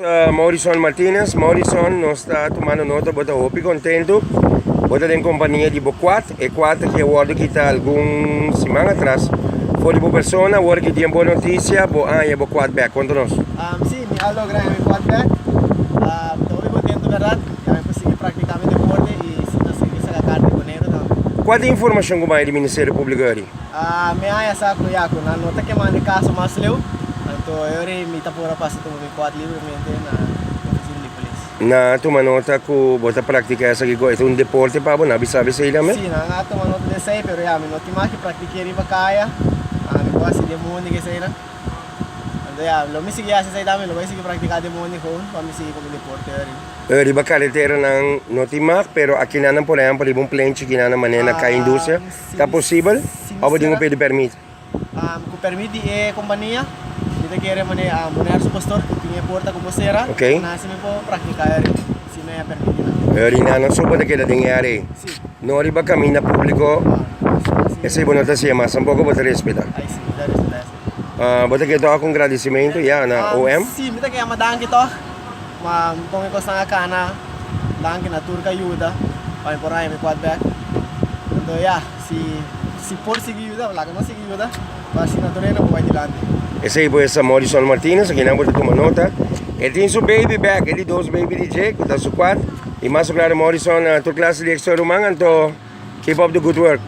Maurison Martinez, Maurison, nos ta tumando nota, bo ta hopi contento. Bo ta den compania di bo kwart, e kwart ki a wordo kita algun siman atras for di bo persona. Awor ki tin bon noticia, bo a haña bo kwart bek. Conta nos. Si, mi a logra haña mi kwart bek. Mi ta hopi contento berdad. Ya mi por sigui practica mi deporte y si no sigui saca carta di Boneiru tambe. Cua ta e informacion cu bo haña di Ministerio Publico eri? Mi a haña sa cu ya cu nan no ta kemando e caso mas leu, anto e ora mi ta por a pasa tuma mi kwart libremente na oficina di polis. Nan a tuma nota cu bo ta practica esaki cu e ta un deporte pa bo? Nan a bisa esey tambe? Si, nan a tuma nota di esey, pero ya mi no tin mas ki practica riba caya, mi por haci den mondi cu eseynan. Anto ya, lo mi sigui haci esey tambe, lo bay sigui practica den mondi gewoon pa mi sigui cu mi deporte ori. Riba kareteranan no tin mag, pero akinanan por ehempel riba un plenchi kinanan manera na Kaya Industria, ta posibel òf bo tin ku pidi pèrmit? Ku pèrmit di e kompania, mi ta kere manera Bonaire su pastor ku tin e porta ku bo sera, nan si mi por praktiká e ri, si mi a pèrmití nan. E rinan nan so bo ta keda den e área ei? Si. No riba kaminda públiko, esei bo no ta hasié mas, tampoko bo ta respetá? Ai si, mi ta respetá esei. Bo ta kere tòg un gradisimentu ya na OM? Si, mi ta kere yama danki tòg. Ma kon e kosnan a kana, danki na tur ku a yuda pa mi por haña mi kwad bek. Anto ya, si si por sigui yuda, laga nos sigui yuda pa asina tur hende por bai dilanti. Esei pues ta Morrison Martinez, akinan bo ta tuma nota. E tin su baby bek, e di dos baby di dje ku ta su kwad. I mas o klaro Morrison tur klase di extra ruman, anto keep up the good work.